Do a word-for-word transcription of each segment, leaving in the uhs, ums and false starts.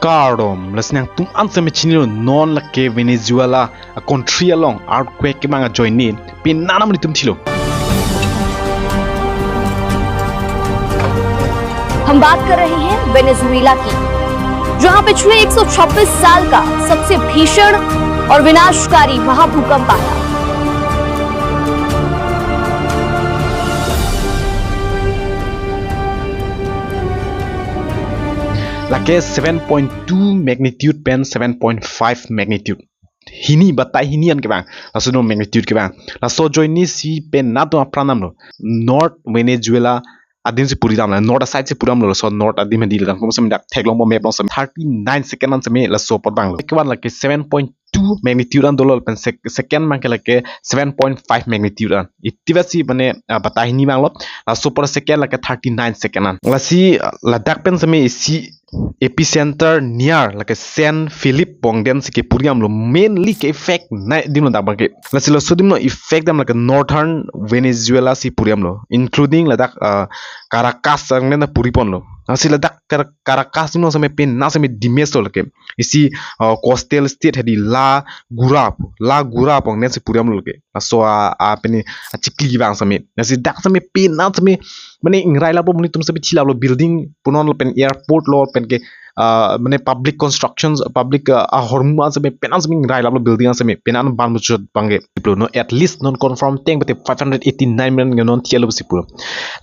Kardom, lasi nangtum an seme chinilo non lake Venezuela a country along earthquake kevang ajoine pini nanam nelitum thilo. हम बात कर रहे हैं वेनेजुएला की, जहां पिछले एक सौ छब्बीस साल का सबसे भीषण और विनाशकारी महाभूकंप आया। Lake seven point two magnitude pen seven point five magnitude. Hini batai hini an kevang. Laso no magnitude kevang. Laso ajoine si pini nantum apran damlo. North Venezuela adim si puri damlo. North side si puri damlo. Laso north adim hadi lang. Kum seme dak theklongpo map along seme thirty nine second an seme laso apot vanglo. Kevang lake seven point two magnitude an dolo pen sec- second abangke lake seven point five magnitude an. Iti basi mane ah, batai hini vanglo. Laso apor second lake thirty nine second an. Lasi ah, ladak pen seme isi epicenter near lake San Felipe bong den si kepuri damlo, mainly ke effect nangdamlo dak abangke. Lasi laso adim no effect dam lake northern Venezuela si puri damlo, including ladak ah, Caracas ang den puri ponlo. Lasi ladak Car- Caracas adim no seme pini na seme damage lo lake. Isi ah, coastal state hadi La Gura, La Gura bong den si puri damlo lake. Laso a, a pini achikli kevang seme. Lasi dak seme pini na seme mane ingrai laplo, nelitum seme thi laplo, building punon lapen airport lo lapen ke ah, mane public constructions, public ah, ahormu an seme pini na seme ingrai laplo, building an seme pini na ban muchot abangke. Siplo no, at least non confirm ateng bete five hundred eighty nine million non thialo siplo.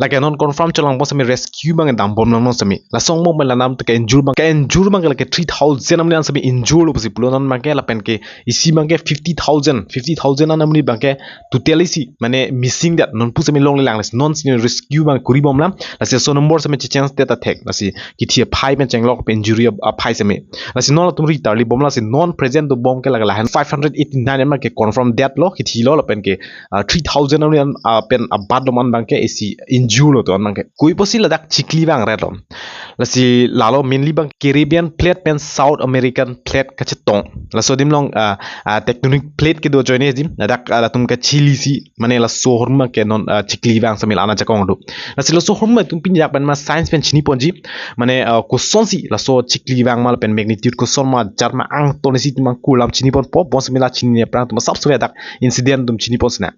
Lake non confirm cholangpo seme rescue abang dambomlo non seme. Laso angbong pen la nanglitum ke injure abang, ke injure abangke lake three thousand amni an seme injure lo siplo non abangke, lapen ke isi abangke fifty thousand, fifty thousand an amni abangke totally si mane missing det, non pu seme longle lang. Lasi non si rescue abang kuri bomlo. Lasi laso number seme checheng det athek. Lasi kithi aphai pen chenglok pen injury ap- aphai seme. Lasi non latum ri tarli bomlo, lasi non present dobom ke lake lahen five hundred eighty nine abangke confirm dead lo, kithi lo lapen ke ah, three thousand amni an ah, pen abat lo man abangke isi injure lo to an abangke. Koiposi ladak chikli vang ret lo. Lasi lalo mainly abang Caribbean plate pen South American plate kachetong. Laso adim along ah, ah, tectonic plate kedo ajoine adim. Ladak ah, latum kachili si mane laso ahormu ke non ah, chikli vang seme la-an ajakong do. Lasi laso ahormu atum pini dak pen ma science pen chini ponji. Mane ah, kosonsi laso chikli vang ma lapen magnitude koson ma jar ma angton isi atum abang kulam chini ponpo, bonseme la chinine aphrang atum asap sore dak incident atum chini pon sena.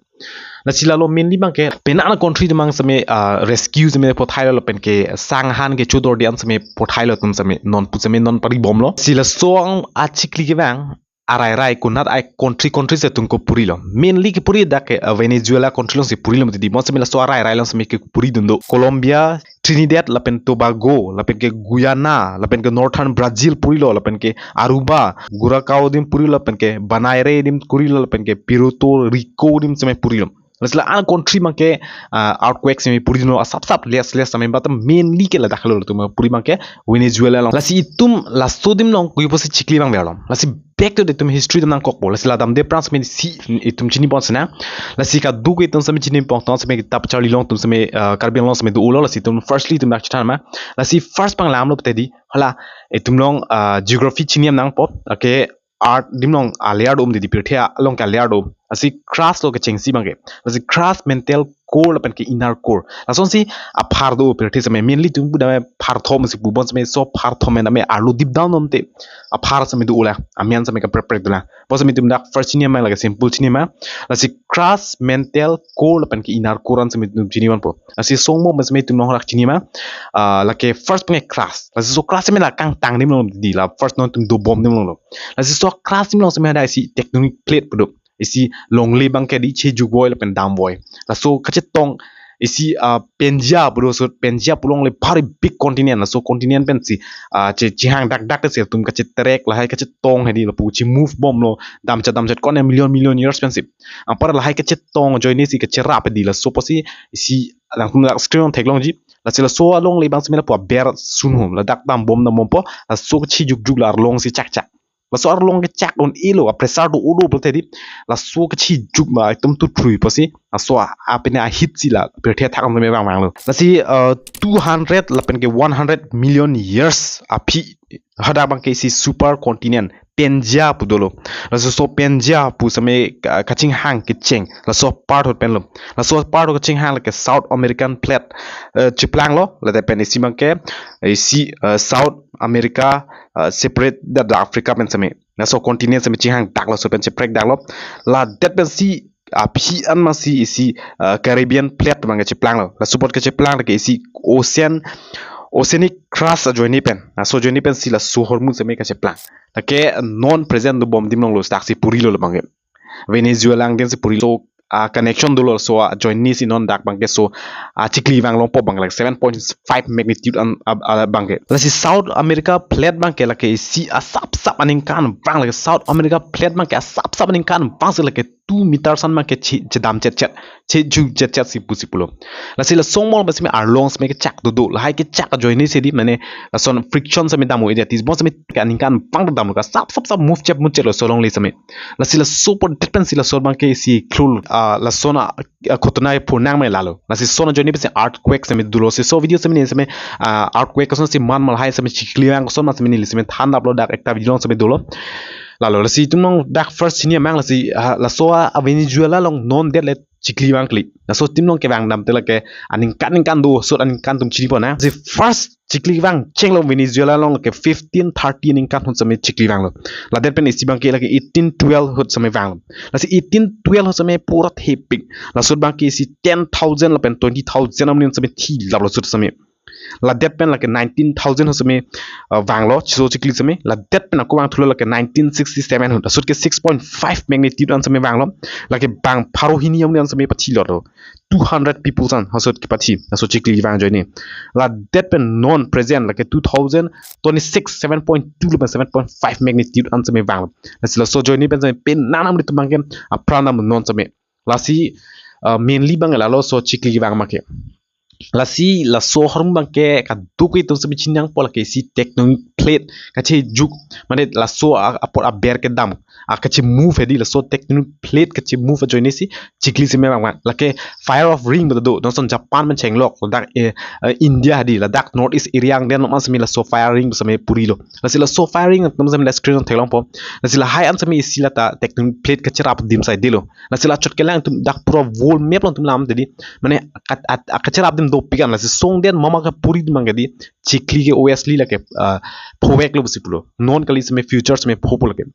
Lasi lalo mainly abangke pini na country atum abang seme ah, rescue seme pathai lo lapen ke sang han ke chodor dian seme pathai lo atum seme, non pu seme non pari bomlo. Lasi laso ang achikli kevang arairai konat ai country country si atum kopurilo. Mainly kepuri dak ke ah, Venezuela country along si purilo mati di. Bonseme laso arairai along seme kepuri dun do. Colombia, Trinidad lapen Tobago, lapen ke Guyana, lapen ke Northern Brazil purilo, lapen ke Aruba, Curacao adim purilo, lapen ke Bonaire adim purilo, lapen ke Puerto Rico adim seme purilo. Lasi la-an country abangke ah, earthquake seme puri dun asap sap les les seme, but mainly ke ladak lo atum puri abangke Venezuela along. Lasi itum laso adim along koiposi chikli vang verlo. Lasi back to the itum history atum nangkokpo. Lasi la damde aphrang seme si itum chini pon sena. Lasi kaduk itum seme chini pon tong seme kitap charli long atum seme ah, Karbi Anglong seme do-olo, lasi itum firstly itum dak chethan ma. Lasi first abang lam lo pete di. Hala itum along ah, geography chini am nangpo. Okay, earth adim along a layer do-om di, di pirthe along ke a layer do-om. Lasi crust lo kechengsi abangke. Lasi crust, mantle, core lapen ke inner core. Lasonsi aphar do pirthe seme, mainly itum pu dame phar thom si pu, bonseme laso phar thom dame arlo deep down non te aphar seme do-ola, amen seme kaprek prek dola. Bonseme itum dak first chini ma lake simple chini ma. Lasi crust, mantle, core lapen ke inner core an seme itum chini ponpo. Lasi laso angbong pen seme itum along rak chini ma ah, lake first abangke crust. Lasi laso crust seme la kangtang adim along di, la first non itum dobom adim along lo. Lasi laso crust adim along seme hadak isi tectonic plate pu do. Isi longle abangke di chejukvoi lapen damvoi. Laso kachetong isi ah, Pangea pu do, laso Pangea pu longle very big continent. Laso continent pensi ah, che chehang dak dak si atum kacheterek lahai kachetong hedi lapu che move bomlo, damchat damchat ko-an million million years pensi. Anpar lahai kachetong ajoine si kacherap di, laso apotsi isi nangtum dak screen along theklongji. Lasi laso alongle abang seme lapu aber sunhom, ladak dambom dambompo, laso kachejukjuk la arlong si chakchak. Laso arlong kechak dun-elo, a pressure do-o do pulote di. Laso kachejukma itum tu thrui apotsi Laso a, a pine a heat si la pirthe athak an tame vang vanglo. Lasi, uh, two hundred lapen ke one hundred million years aphi hadak abang ke isi super continent Pangea pu dolo. Laso so Pangea pu same ka-, kachinghang kecheng. Laso part ahut pen lo. Laso part ahut kachinghang lake South American plate, eh, cheplanglo. Ladak pen isi abang ke, isi, eh, South America, eh, separate da, da Africa pen same. Laso continent same chinghang dak laso pen cheprek daklo. Ladak pensi aphi an masi isi, eh, Caribbean plate abang ke cheplanglo. Laso apot kecheplang lake isi ocean, oceanic crust ajoine pen. Laso ajoine pensi laso ahormu same kacheplang. Lake non present dobom adim longlo, daksi purilo labang ke. Venezuela angdeng si purilo. So, ah, connection dolo, so, ah, ajoine si non dak abang ke so, ah, chikli vang longpo abang ke lake seven point five magnitude an, ah, ah, abang ke. Lasi South America plate abang ke lake isi asapsap aningkan vang, lake South America plate abang ke asapsap aningkan vangsi lake two meters an abang ke chi-, chedam chetchet, cheju chetchet si pusi pulo. Lasi laso mol pensi me arlong same kechak dodo, lahai kechak ajoine si di, mane lason friction same dam-o ejati, bon same ke aningkan vang dam ka sapsapsap move chep move chep lo so longle same. Lasi laso apot det pensi laso abang ke isi klul, ah, lason a, ah, khotona purnang me lalo. Lasi lason ajoine pensi earthquake same dolo, si so video same ne same, ah, earthquake koson si man malhai same chikli vang koson ma same neli same than daplo, dak ekta video along same dolo. Lalo, lasi itum along dak first chini amang, lasi, ah, laso a Venezuela along non det le chikli vang kali. Laso itum along kevang dam te lake aningkan ningkan do, sot aningkan atum chinipo na. Lasi first chikli vang chenglo Venezuela along lake fifteen thirty aningkan ahut same chikli vanglo. Ladak pen isi abang ke lake eighteen twelve ahut same vanglo. Lasi eighteen twelve ahut same pura thepik. Laso abang ke isi ten thousand lapen twenty thousand amonit same thilaplo sot same. Ladak pen lake nineteen thousand ahut same, uh, vanglo, so chikli same. Ladak pen ako vang thulo lake nineteen sixty-seven ahut. Asut ke six point five magnitude an same vanglo. Lake bang pharo hini amonit an same pathilo. Two hundred people an asut kepathi. Laso chikli vang ajoine. Ladak pen non present lake two thousand twenty-six, seven point two lapen seven point five magnitude an same vanglo. Lasi laso ajoine pen same pen nanam amonit atum abang ke apran dam non same. Lasi, uh, mainly abang lalo so chikli vang abang ke. Lasi laso ahormu abang ke kaduk itum same chiningpo lake isi tectonic plate kachejuk, mane laso a-, apot aber kedam, a, kache move hedi, laso tectonic plate kache move ajoine si chikli same vang vang. Lake fire of ring pu do, non son Japan pen chenglok, ladak, eh, eh, India hedi, ladak North East area angdeng non same laso fire ring same purilo. Lasi laso fire ring non same screen on theklongpo. Lasi lahai an same isi lata tectonic plate kacherap adim sai dilo. Lasi la chot kelang atum dak pura world map along atum lam tadi. Mane kat-, at-, at-, kacherap adim dopik an, lasi song den mama kapuri adim abang ke di. Chikli ke obviously lake, ah, phoveklo pusi pulo. Non kali same future same phopo lake.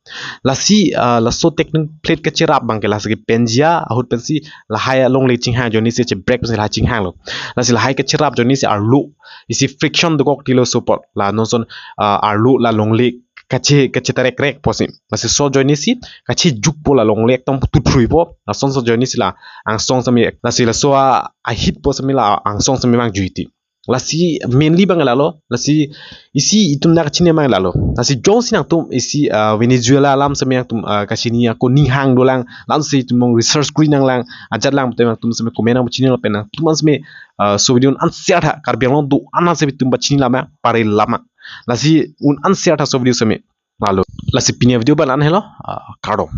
Lasi, ah, laso tectonic plate kacherap abang ke lasi ke Pangea ahut pensi lahai alongle chinghang ajoine si cheprek pensi lahai chinghanglo. Lasi lahai kacherap ajoine si arlo isi friction dokok tilo so apot. La non son, ah, arlo la longle kache, kache tarek rek pusi. Lasi so ajoine si kachejukpo, la longle ekdom tutruipo. Lason so ajoine si la angsong same, lasi laso a, a heat pu same la angsong same vangjuiti. Lasi mainly abang lalo, lasi isi itum dak chini abang lalo. Lasi jongsi nangtum isi, ah, Venezuela alam same nangtum, ah, kachini ako ninghang dolang, lamsi itum along research kuri nanglang, ajat lang te nangtum same comment nang pachini lapen nangtum same, ah, so video an share tha, Karbi Anglong do-an same itum pachini lama, pare lama. Lasi un-an share tha so video same. Lalo. Lasi pini video abang la-an helo, ah, kardom.